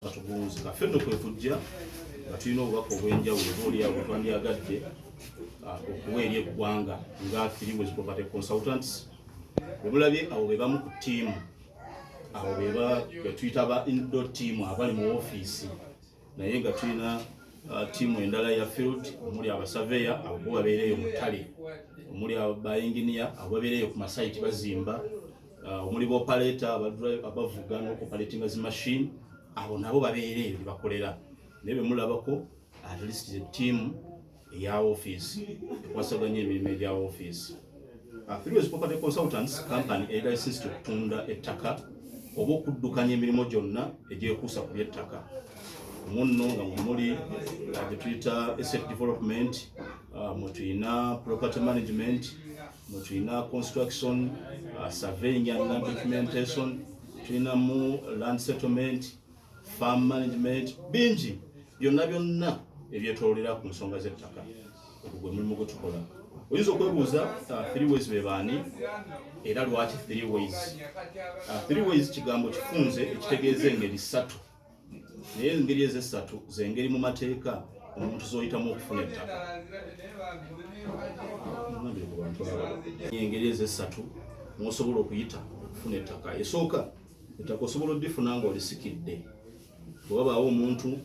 Katubuuzi kaffe nno kwe kujja nga tulina obubaka obw'enjawulo oba oliawo bwe twandyagadde okuwa eri eggwanga nga Three Ways Property Consultants. Bwe mulabye abo be bamu ku ttiimu, abo beba betuyita ba indoor team abali mu ofiisi, naye nga tulina ttiimu endala ya field omuli abasaveya, abo bo babeereeyo mu ttale, omuli abainginiya, abo babeereeyo ku masayiti bazimba, omuli ba operator abavuga n'okuoperatinga zi machine, abo nabo babeereeyo gye bakolera. Naye bwe mulabako at least ttiimu eya ofiisi ekwasaganya emirimu egya ofiisi. Three Ways Property Consultants company eri licensed okutunda ettaka oba okuddukanya emirimu gyonna egyekuusa ku by'ettaka. Munno nga mwemuli gye tuyita asset development, mwe tuyina property management, mwe tuyina construction, surveying and land documentation, tulinamu land settlement, farm management, bingi byonna byonna ebyetololera ku nsonga z'ettaka. Ogwo gwe mulimu gwe tukola. Oyinza okwebuuza, Three Ways be baani era lwaki Three Ways? Three Ways kigambo kifunze ekitegeeza engeri ssatu, naye engeri ezo essatu zengeri mu mateeka omuntu z'oyitamu okufuna ettaka. Ngambire ku bantu abo. Engeri ezo essatu mwosobola okuyita okufuna ettaka: esooka, ettaka osobola oddifuna nga olisikidde. Bwe wabaawo omuntu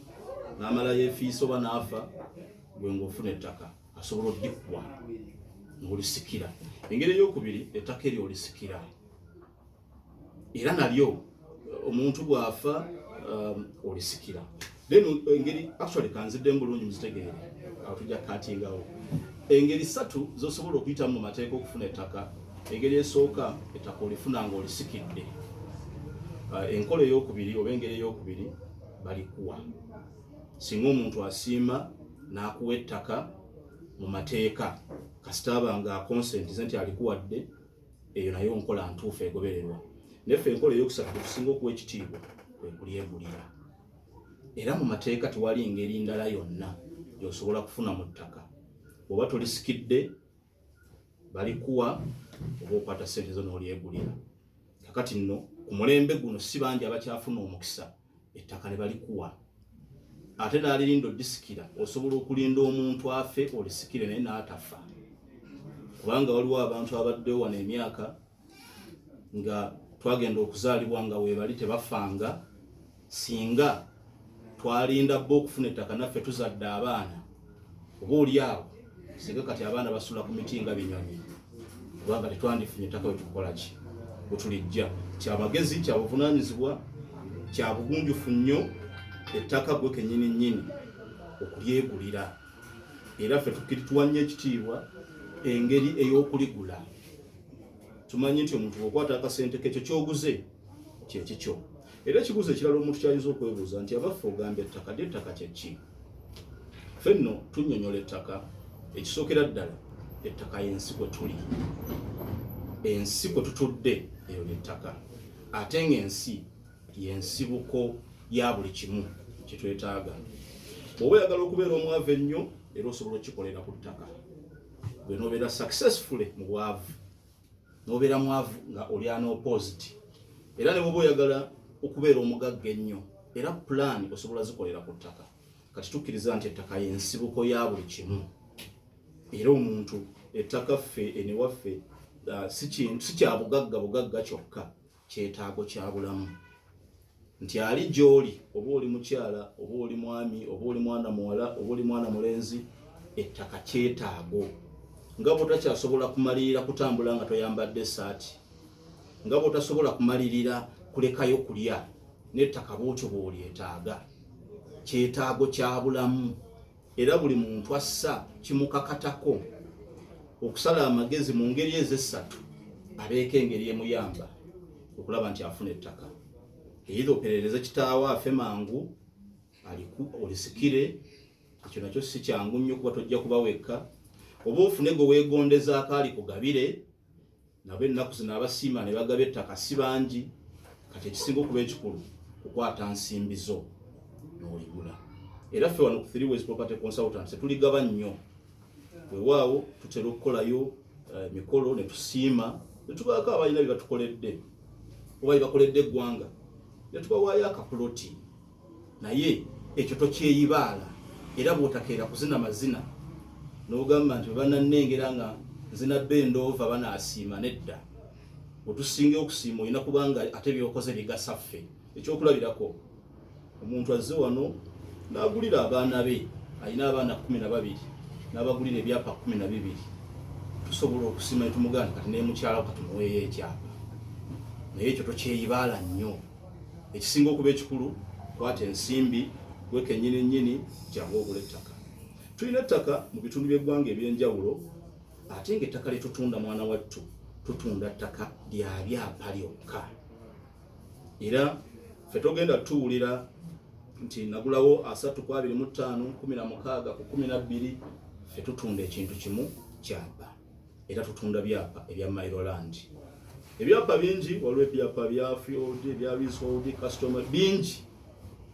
n'amalayo efiisa oba n'afa, gwe ng'ofuna ettaka asobola oddikuwa ng'olisikira. Engeri eyokubiri, ettaka eryo olisikira era nalyo omuntu bw'afa, olisikira. Then engeri, actually kanziddemu bulungi muzitegeere, awo tujja kukatingawo. Engeri ssatu zosobola okuyitamu mu mateeka okufuna ettaka. Engeri esooka, ettaka olifuna nga olisikidde. Enkola eyokubiri oba engeri eyokubiri, balikuwa singa omuntu asiima n'akuwa ettaka mu mateeka, kasita aba nga akonsentize nti alikuwadde. Eyo nayo nkola ntuufu egobererwa. Naye ffe enkola eyokusatu tetusinga okuwa ekitiibwa kwe kulyegulira. Era mu mateeka tewali ngeri ndala yonna gy'osobola kufuna mu ttaka. Bw'oba tolisikidde, balikuwa, oba okwata ssente zo n'olyegulira. Kakati nno ku mulembe guno si bangi abakyafuna omukisa ettaka ne balikuwa ate n'alirinda odisikira. Osobola okulinda omuntu afe olisikire naye n'atafa, kubanga waliwo abantu abaddewo wano emyaka nga twagenda okuzaalibwa nga weebali tebafanga. Singa twalinda bo okufuna ettaka naffe tuzadde abaana, oba oli awo singa kati abaana basula ku miti nga binyonyi, kubanga tetwandifunye ettaka. Bwe tukola ki bwe tulijja? Kyamagezi, kyabuvunaanyizibwa, kya bugunjufu nnyo ettaka gwe kennyini nnyini okulyegulira. Era ffe tuwa nnyo ekitiibwa engeri ey'okuligula. Tumanyi nti omuntu bw'okwata akasente kekyo kyoguze kyekikyo. Era ekibuuzo ekirala omuntu kyayinza okwebuuza nti, abaffe, ogamba ettaka ddi? Ettaka kyeki? Ffe nno tunnyonnyola ettaka. Ekisookera ddala, ettaka y'ensi kwe tuli, ensi kwe tutudde, eyo lyettaka. Ate ng'ensi y'ensibuko ya buli kimu kyetwetaaga. Bw'oba oyagala okubeera omwavu ennyo, era osobola okukikolera ku ttaka, gwe n'obeera successfully mu bwavu, n'obeera mwavu nga oli unopposed. Era ne bw'oba oyagala okubeera omugagga ennyo, era pulaani osobola zikolera ku ttaka. Kati tukkiriza nti ettaka y'ensibuko ya buli kimu. Era omuntu ettaka ffe enewaffe si kya bugagga bugagga kyokka, kyetaago kya bulamu. Nti ali gy'oli, oba oli mukyala, oba oli mwami, oba oli mwana muwala, oba oli mwana mulenzi, ettaka kyetaago. Nga bw'otakyasobola kumalirira kutambula nga toyambadde essaati, nga bw'otasobola kumalirira kulekayo kulya, n'ettaka bw'otyo bw'olyetaaga. Kyetaago kya bulamu, era buli muntu assa kimukakatako okusala amagezi mu ngeri ezo essatu, abeeko engeri emuyamba okulaba nti afuna ettaka. Either operereze kitaawo afe mangu aliku olisikire, ekyo nakyo si kyangu nnyo kuba tojja kuba wekka, oba ofune gwe weegondezaako alikugabire. Nabo ennaku zino abasiima ne bagaba ettaka si bangi. Kati ekisinga okuba ekikulu kukwata nsimbi zo n'oligula. Era ffe wano ku Three Ways Property Consultants tetuligaba nnyo. Weewaawo tutera okukolayo emikolo ne tusiima ne tubaako abalina bye batukoledde oba bye bakoledde eggwanga ne tubawaayo akapuloti. Naye ekyo tokyeyibaala, era bw'otakeera kuzina mazina n'ogamba nti bwe banannengera nga nzina bendoova banaasiima, nedda. Otusinga okusiima olina kubanga ate byokoze bigasa ffe. Ekyokulabirako, omuntu azze wano n'agulira abaana be, alina abaana 12, n'abagulira ebyapa 12, tusobola okusiima netumugamba nti kati nemukyalawo katumuweeyo ekyapa. Naye ekyo tokyeyibaala nnyo. Ekisinga okuba ekikulu, kwata ensimbi gwe kennyini nnyini, jangu ogula ettaka. Tulina ettaka mu bitundu by'eggwanga ebyenjawulo, ate ng'ettaka lye tutunda, mwana wattu, tutunda ttaka lya byapa lyokka. Era ffe togenda tuwulira nti nagulawo 30 ku 25, 16 ku 12. Ffe tutunda ekintu kimu, kyapa, era tutunda byapa ebya mailo land. Ebyapa bingi, waliwo ebyapa bya freehold, ebya leasehold, custom, bingi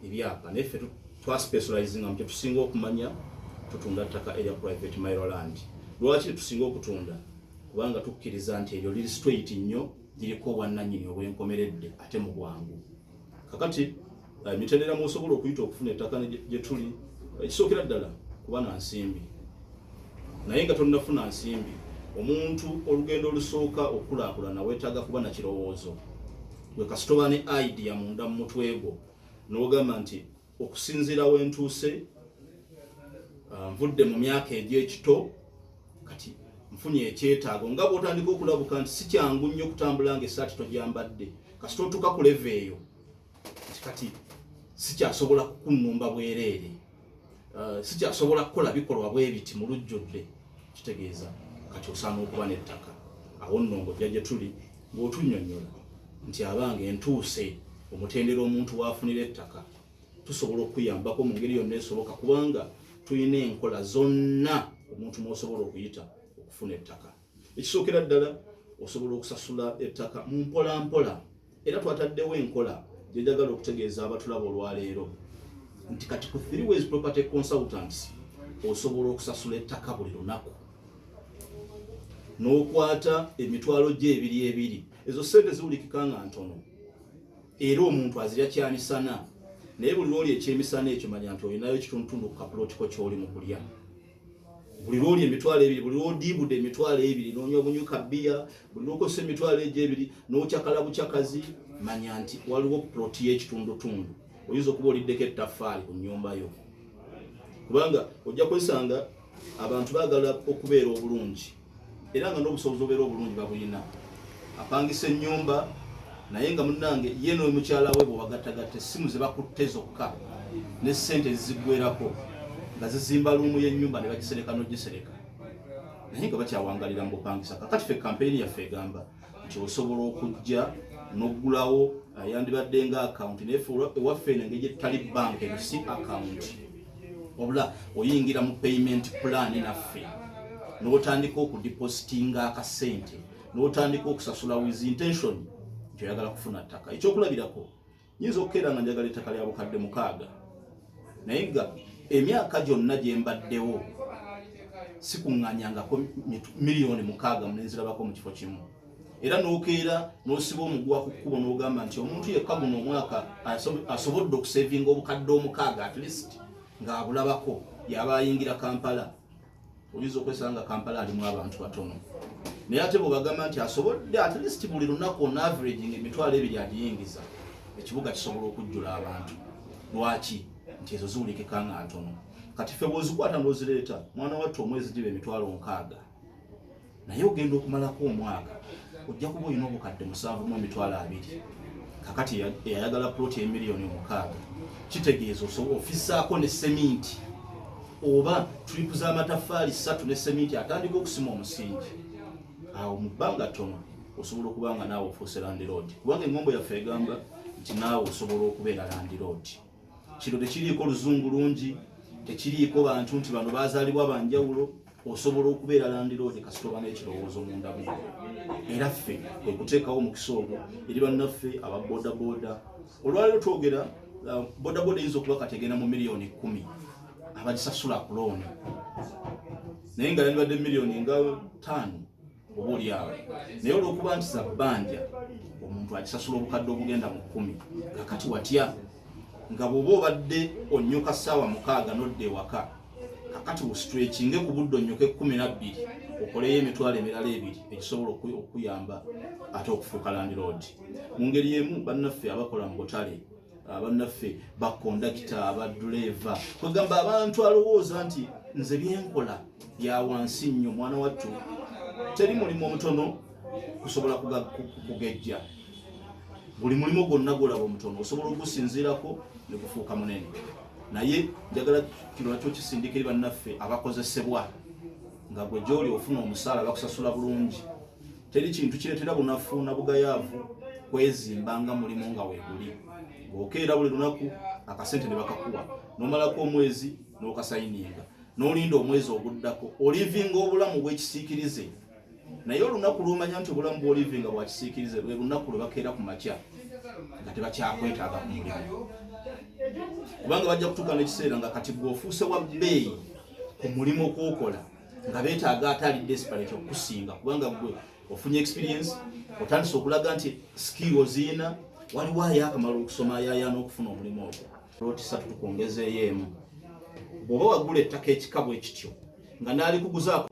ebyapa, naye ffe twaspecializinga mu kyetusinga okumanya, tutunda ttaka erya private mailo land. Lwaki tetusinga okutunda? Kubanga tukkiriza nti eryo liri straight nnyo, liriko obwannannyini obwenkomeredde ate mu bwangu. Kakati emitendera mwosobola okuyita okufuna ettaka gye tuli, ekisookera ddala kuba na nsimbi. Naye nga tonnafuna nsimbi, omuntu olugendo olusooka okukulaakulana weetaaga kuba na kirowoozo. Gwe kasita oba ne idea munda mu mutwe gwo n'ogamba nti okusinziira wentuuse, nvudde mu myaka egy'ekito, kati nfunye ekyetaago, nga bw'otandika okulabuka nti si kyangu nnyo okutambula nga essaati togyambadde, kasita otuuka ku level eyo nti kati sikyasobola kukunnumba bwereere, sikyasobola kukola bikolwa bwe biti mu lujjudde, kitegeeza kati osaana okuba n'ettaka. Awo nno ng'ojja gye tuli ng'otunnyonnyola nti abange entuuse omutendera omuntu waafunira ettaka, tusobola okuyambako mu ngeri yonna esoboka, kubanga tulina enkola zonna omuntu mw'osobola okuyita okufuna ettaka. Ekisookera ddala, osobola okusasula ettaka mu mpola mpola, era twataddewo enkola gyenjagala okutegeeza abatulaba olwaleero nti kati ku Three Ways Property Consultants osobola okusasula ettaka buli lunaku n'okwata emitwalo gye ebiri ebiri. Ezo sente ziwulikika nga ntono, era omuntu azirya kyamisana, naye buli lwoli ekyemisana ekyo, manya nti olinayo ekitundutundu ku kapulotiko kyoli mu kulya. Buli lwoli 20,000, buli lwodiibudde 20,000 n'onywa bunyuka bbiya, buli lwokozesa 20,000 n'okyakala bukyakazi, manya nti waliwo ploti y'ekitundutundu oyinza okuba oliddeko ettaffaali ku nnyumba yo, kubanga ojja kwesanga abantu baagala okubeera obulungi, era nga n'obusobozi obeera obulungi babulina. Apangisa ennyumba, naye nga munnange ye n'omukyala we bwebagattagatta essimu ze bakutte zokka ne ssente eziziggwerako nga zizimba room y'ennyumba ne bagisereka n'ogisereka, naye nga bakyawangalira mu bupangisa. Kakati ffe kampeyini yaffe egamba nti osobola okujja n'oggulawo yandibadde nga akawunti, naye ffe ewaffe eno engeri gyetutali banka, eno si akawunti, wabula oyingira mu payment plan naffe n'otandika okudepositinga akasente n'otandika okusasula with intention nti oyagala kufuna ttaka. Ekyokulabirako, nyinza okukeera nga njagala ettaka lya 6,000, naye nga emyaka gyonna gye mbaddewo sikuŋŋaanyangako 6 million nenzirabako mu kifo kimu. Era n'okeera n'osiba omuguwa ku kkubo n'ogamba nti omuntu yekka guno omwaka asobodde okusevinga 6,000 at least ng'abulabako yaba ayingira Kampala. Oyinza okwesanga nga Kampala alimu abantu batono, naye ate bwebagamba nti asobodde at least buli lunaku on average nga 20,000 agiyingiza, ekibuga kisobola okujjula abantu. Lwaki? Nti ezo ziwulikika nga ntono. Kati ffe bw'ozikwata n'ozireeta, mwana wattu, omwezi giba 60,000, naye ogenda okumalako omwaka ojja kuba olina 720,000. Kakati eyayagala ploti e 6 million, kitegeeza ofisaako ne seminti oba trip z'amataffaali 3 ne seminti, atandika okusima omusingi. Awo mu bbanga ttono osobola okuba nga naawe ofuuse landlord, kubanga engombo yaffe egamba nti naawe osobola okubeera landlord. Kino tekiriiko luzungu lungi, tekiriiko bantu nti bano bazaalibwa banjawulo. Osobola okubeera landlord kasita oba n'ekirowoozo munda mu. Era ffe kwe kuteekawo omukisa ogwo eri bannaffe aba bodaboda. Olwaleero twogera, bodaboda eyinza okuba kati egenda mu 10 million abagisasula ku looni, naye nga yandibadde 5 million oba oli awo, naye olwokuba nti za bbanja, omuntu akisasula 10,000. Kakati watya? Nga bw'oba obadde onnyuka ssaawa 6 n'odda ewaka, kakati ostretchinge ku budde, onnyuke 12, okoleyo emitwalo emirala ebiri egisobola okuyamba ate okufuuka landlord. Mu ngeri emu, bannaffe abakola mu butale, bannaffe bakondakita, abaduleeva, kwegamba abantu alowooza nti nze byenkola bya wansi nnyo. Mwana wattu, teri mulimu omutono kusobola kugejja. Buli mulimu gwonna gwolaba omutono osobola ogusinziirako ne gufuuka munene. Naye njagala kino nakyo kisindika eri bannaffe abakozesebwa, nga gwe gyoli ofuna omusaala, bakusasula bulungi. Teri kintu kireetera bunafu na bugayaavu kwezimba nga mulimu nga weeguli, ng'okeera buli lunaku akasente ne bakakuwa, n'omalako omwezi n'okasayininga, n'olinda omwezi oguddako, olivinga obulamu bw'ekisiikirize. Naye olunaku lwomanya nti obulamu bw'olivinga bwa kisiikirize lwe lunaku lwe bakeera ku makya nga tebakyakwetaaga ku mulimu, kubanga bajja kutuuka n'ekiseera nga kati gwe ofuuse wa bbeeyi ku mulimu kwokola, nga beetaaga ate ali desperate okukusinga, kubanga gwe ofunye experience, otandise okulaga nti skill oziina. Waliwo ayakamala okusoma ayayaana okufuna omulimu ogwo. Looti satu tukwongezeeyo emu. Bw'oba wagula ettaka ekika bwe kityo nga n'alikuguzaako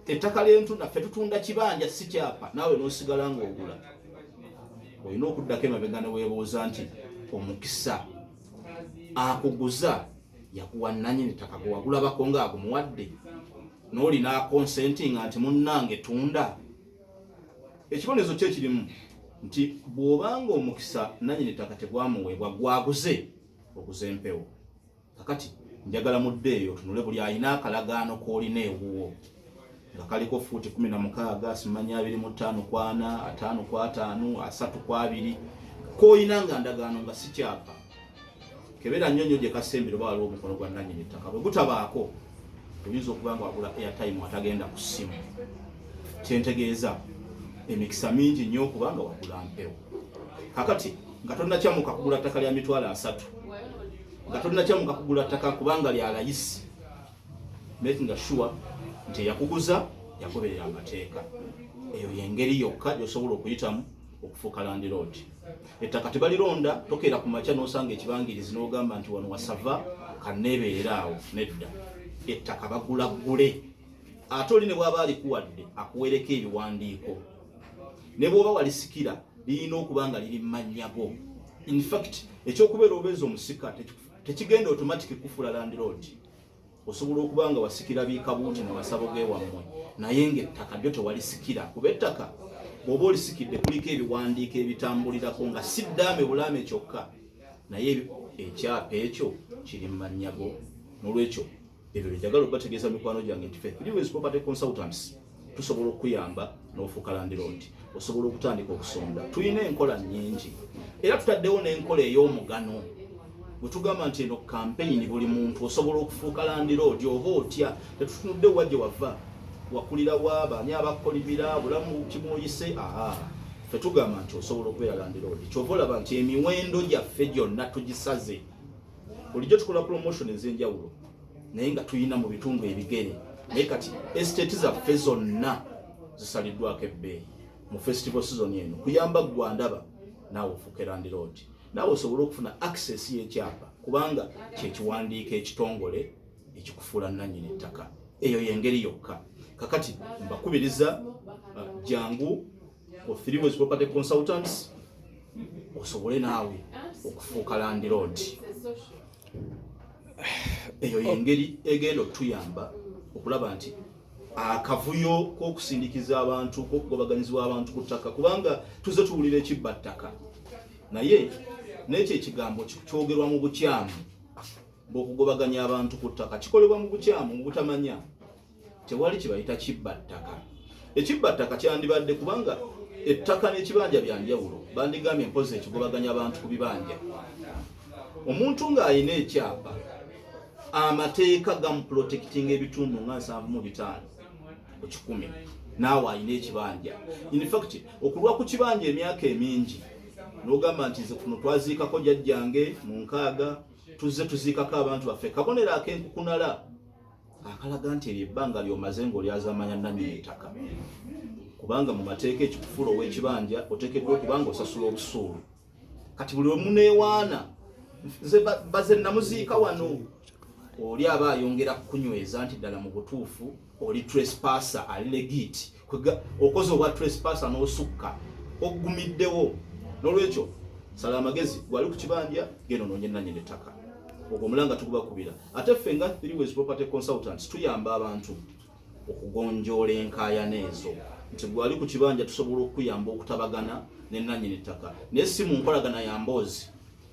ettaka lyentunda, ffe tutunda kibanja si kyapa, naawe n'osigala ng'ogula, olina okuddako emabega ne weebuuza nti omukisa akuguza yakuwa nanyini ttaka gwe wagulabako ng'agumuwadde, n'olina aconsentinga nti munnange tunda. Ekibonerezo kyo ekirimu nti bw'obanga omukisa nanyini ttaka tegwamuweebwa, gwaguze oguza empewo. Kakati njagala muddeeyo otunule buli alina akalagaano k'olina ewuwo nga kaliko fuuti 16, simanyi 25 ku 40, 50 ku 50, 30 ku 20, k'olina nga ndagaano nga si kyapa. Kebera nnyo nnyo gye kasembere oba waliwo omukono gwa nannyini ttaka. Bwe gutabaako, oyinza okuba nga wagula airtime atagenda ku ssimu. Kyentegeeza, emikisa mingi nnyo okuba nga wagula mpewo. Kakati nga tonnakyamuka kugula ttaka lya 300,000, nga tonnakyamuka kugula ttaka kubanga lya layisi, making sure nti eyakuguza yagoberera amateeka. Eyo yengeri yokka gyosobola okuyitamu okufuuka landlord. Ettaka tebalironda. Tokeera ku makya n'osanga ekibangirizi n'ogamba nti wano wasava, kanneebeerera awo. Nedda, ettaka bagula ggule. Ate oli ne bw'aba alikuwadde, akuweereko ebiwandiiko. Ne bw'oba walisikira, lirina okuba nga liri mu go. In fact, ekyokubeera obeeza omusika tekigenda automatic kufuula landlord. Osobola okuba nga wasikira biikabuuti mu masabo gewammwe, naye ng'ettaka lyo tewalisikira, kuba ettaka bw'oba olisikidde kuliko ebiwandiiko ebitambulirako, nga si ddaame bulaame kyokka, naye ekyapa ekyo kiri mu mannya go. N'olwekyo ebyo byenjagala okubategeeza, mikwano gyange, nti ffe Three Ways Property Consultants tusobola okukuyamba n'ofuuka landlord. Osobola okutandika okusonda. Tulina enkola nnyingi, era tutaddewo n'enkola ey'omugano bwe tugamba nti eno campaign, buli muntu osobola okufuuka landlord. Oba otya, tetutunudde wa gye wava, wakulira wa, baani abakolimira, bulamu kimuyise. Aa, ffe tugamba nti osobola okubeera landlord. Kyova olaba nti emiwendo gyaffe gyonna tugisaze. Bulijjo tukola promotion ez'enjawulo, naye nga tuyina mu bitundu ebigere, naye kati estate zaffe zonna zisaliddwako ebbeeyi mu festival season eno, kuyamba gwandaba naawe ofuuke landlord, naawe osobole okufuna access y'ekyapa, kubanga kyekiwandiiko ekitongole ekikufuula nannyini ettaka. Eyo yengeri yokka. Kakati mbakubiriza, jangu ku Three Ways Property Consultants osobole naawe okufuuka landlord. Eyo yengeri egenda otuyamba okulaba nti akavuyo k'okusindikiza abantu, k'okugobaganyizibwa abantu ku ttaka, kubanga tuze tuwulira ekibba ttaka, naye n'ekyo ekigambo kyogerwa mu bukyamu. Bw'okugobaganya abantu ku ttaka kikolebwa mu bukyamu, mu butamanya. Tewali kibayita kibba ttaka. Ekibba ttaka kyandibadde, kubanga ettaka n'ekibanja bya njawulo, bandigambye mpozi ekigobaganya abantu ku bibanja. Omuntu ng'alina ekyapa, amateeka gamuprotectinga ebitundu nga 75%. Naawe alina ekibanja, in fact okulwa ku kibanja emyaka emingi n'ogamba nti nze kuno twaziikako jjajjange mu 60, tuzze tuziikako abantu baffe, kabonero ak'enkukunala akalaga nti eryo ebbanga lyomaze ng'olyazamanya nannyini ettaka, kubanga mu mateeka ekikufuula ow'ekibanja oteekeddwa okuba nga osasula obusuulu. Kati buli omuneewaana Nze baze namuziika wano. Oli aba ayongera kukunyweza nti ddala mu butuufu oli trespasser ali legit. Okoze obwa trespasser n'osukka oggumiddewo. N'olwekyo sala amagezi, gwali ku kibanja, genda onoonye nannyini ettaka. Ogwo omulanga tugubakubira. Ate ffe nga Three Ways Property Consultants tuyamba abantu okugonjoola enkaayana ezo, nti gwali ku kibanja tusobola okukuyamba okutabagana ne nannyini ttaka, naye si mu nkolagana ya mboozi,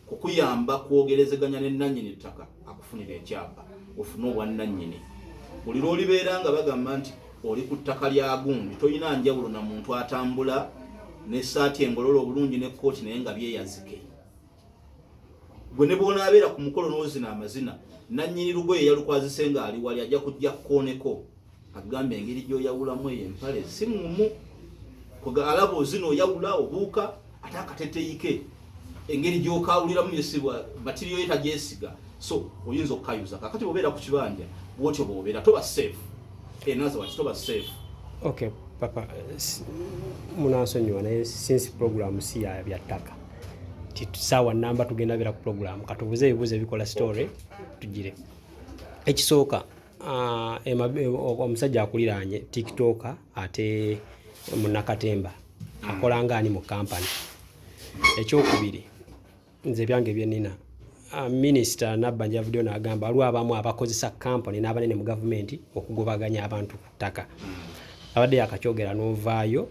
kukuyamba kwogerezeganya ne nannyini ttaka akufunira ekyapa ofune obwannannyini. Buli lw'olibeera nga bagamba nti oli ku ttaka lya gundi, tolina njawulo na muntu atambula n'essaati engolole obulungi n'ekkooti naye nga byeyazike. Gwe ne bw'onaabeera ku mukolo n'ozina amazina, nannyini lugoye yalukwazise ng'ali wali, ajja kujja kkooneko agamba engeri gy'oyawulamu eyo empale si ŋŋumu. Alaba ozina oyawula obuuka, ate akateteyi engeri gy'okawuliramu yesibwa material ye tagyesiga, so oyinza okukayuza. Kakati bw'obeera ku kibanja bwotyo bw'obeera toba safe. In other words, toba safe. Okay papa, munansonyiwa, naye since program si ya bya ttaka, ti saawa namba tugenda beera ku program, katubuze ebibuuzo ebikola story tugire. Ekisooka, omusajja akuliraanye TikToker ate munakatemba akola nga ani mu kampani? Ekyokubiri, nze ebyange byenina, minisita Nabbanja yavuddeyo n'agamba waliwo abamu abakozesa kampani n'abanene mu gavumenti okugobaganya abantu ku ttaka. Abadde yakakyogera n'ovaayo,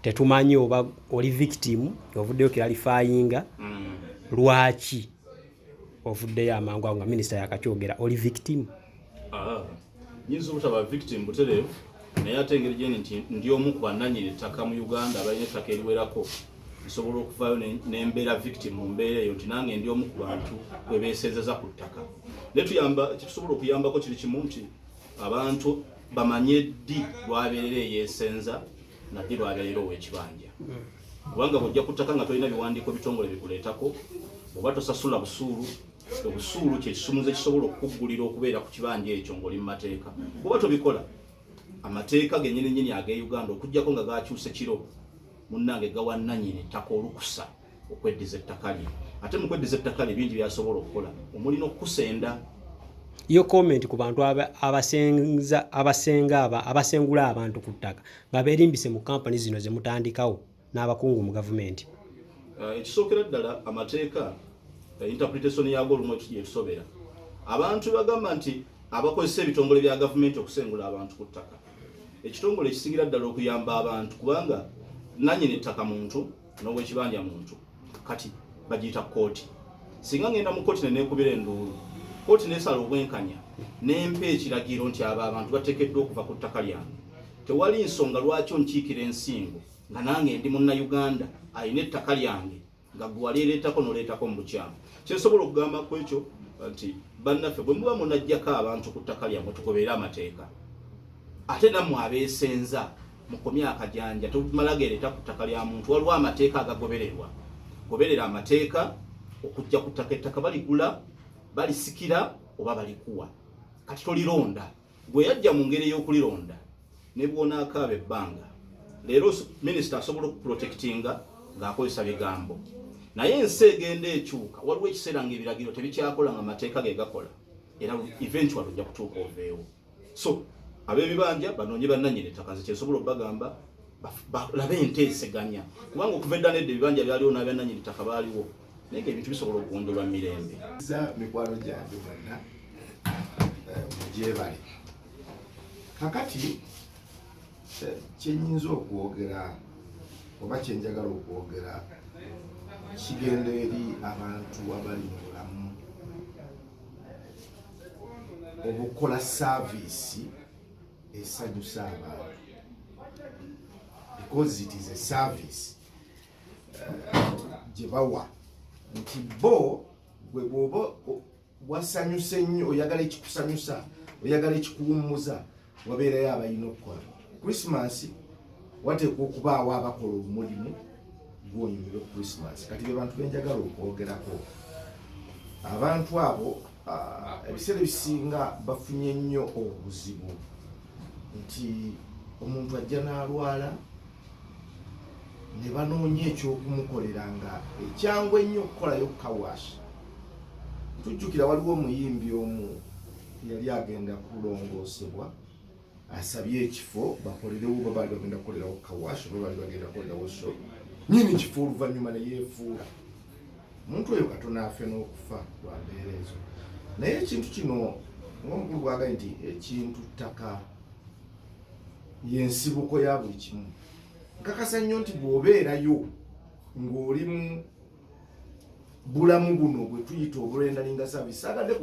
tetumanyi oba oli victim, ovuddeyo clarifyinga lwaki ovuddeyo amangu ago nga minisita yakakyogera. Oli victim? Ah, nyinza obutaba victim butereevu, naye ate engeri gyeni nti ndi omu ku bannannyini ettaka mu Uganda abalina ettaka eriwerako, nsobola okuvaayo nembeera victim mu mbeera eyo nti nange ndi omu ku bantu bwe beesenzeza ku ttaka. Naye tuyamba, kyetusobola okuyambako kiri kimu, nti abantu bamanye ddi lwabeerera eyeesenza naddi lwabeerera ow'ekibanja, kubanga bw'ojja ku ttaka nga tolina biwandiiko bitongole bikuleetako oba tosasula busuulu. Obusuulu kyekisumuzo ekisobola okukuggulira okubeera ku kibanja ekyo ng'oli mu mateeka. Bw'oba tobikola, amateeka gennyini nnyini ag'e Uganda, okuggyako nga gakyuse kiro, munnange, gawa nannyini ettaka olukusa okweddiza ettaka lye. Ate mu kweddiza ettaka lye bingi byasobola okukola, omuli n'okukusenda. Yo comment ku bantu abasenza, abasenga, abasengula abantu ku ttaka nga beerimbise mu kampani zino ze mutandikawo n'abakungu mu gavumenti. Ekisookera ddala, amateeka, interpretation yaago olumu yetusobera. Abantu bagamba nti abakozesa ebitongole bya gavumenti okusengula abantu ku ttaka. Ekitongole ekisingira ddala okuyamba abantu, kubanga nannyini ettaka muntu n'owekibanja muntu, kati bagiyita kooti. Singa ngenda mu kooti neneekubira enduulu, kooti nesala obwenkanya nempa ekiragiro nti abo abantu bateekeddwa okuva ku ttaka lyange, tewali nsonga lwaki onkiikira ensingo nga nange ndi munnayuganda alina ettaka lyange nga gwe waleereetako n'oleetako mu bukyamu. Kyensobola okugamba ku ekyo nti bannaffe, bwe muba munajjako abantu ku ttaka lyammwe, tugoberere amateeka. Ate nammwe abeesenza, mukomye akajanja, tomala geereeta ku ttaka lya muntu. Waliwo amateeka agagobererwa, goberera amateeka okujja ku ttaka. Ettaka baligula, balisikira oba balikuwa, kati tolironda. Gwe yajja mu ngeri ey'okulironda, ne bw'onaakaaba ebbanga leero, minisita asobola okuprotectinga ng'akozesa bigambo, naye ensi egenda ekyuka. Waliwo ekiseera ng'ebiragiro tebikyakola, nga mateeka ge gakola, era eventually ojja kutuuka oveewo. So ab'ebibanja banoonye bannannyini ettaka. Nze kyensobola okubagamba, balabe enteeseganya, kubanga okuva edda nedda ebibanja byaliwo n'abannannyini ttaka baaliwo, naye nga ebintu bisobola okugonjolwa mu mirembe. Za mikwano gyange bonna, mugyebale. Kakati kyenyinza okwogera oba kyenjagala okwogera kigenda eri abantu abali mu bulamu obukola service esanyusa abantu, because it is a service gye bawa nti bo gwe bw'oba wasanyuse nnyo, oyagala ekikusanyusa, oyagala ekikuwummuza, wabeerayo abalina okukola. Christmas wateekwa okubaawo abakola omulimu gwonyumirwa Christmas. Kati be bantu benjagala okwogerako. Abantu abo, ebiseera ebisinga bafunye nnyo obuzibu nti omuntu ajja n'alwala. Ne banoonya ekyokumukolera nga ekyangu ennyo okukolayo car wash. Tujjukira waliwo omuyimbi omu yali agenda kulongoosebwa, asabye ekifo bakolerewo, oba baali bagenda kukolerawo car wash oba baali bagenda kukolerawo show. Nyini kifo oluvannyuma ne yeefuula. Omuntu oyo katono afe n'okufa lwa mbeera ezo. Naye ekintu kino, ng'omukulu bwagaye nti ekintu ttaka yensibuko ya buli kimu, nkakasa nnyo nti bw'obeerayo ng'oli mu bulamu buno bwe tuyita obu rendering service, saagadde.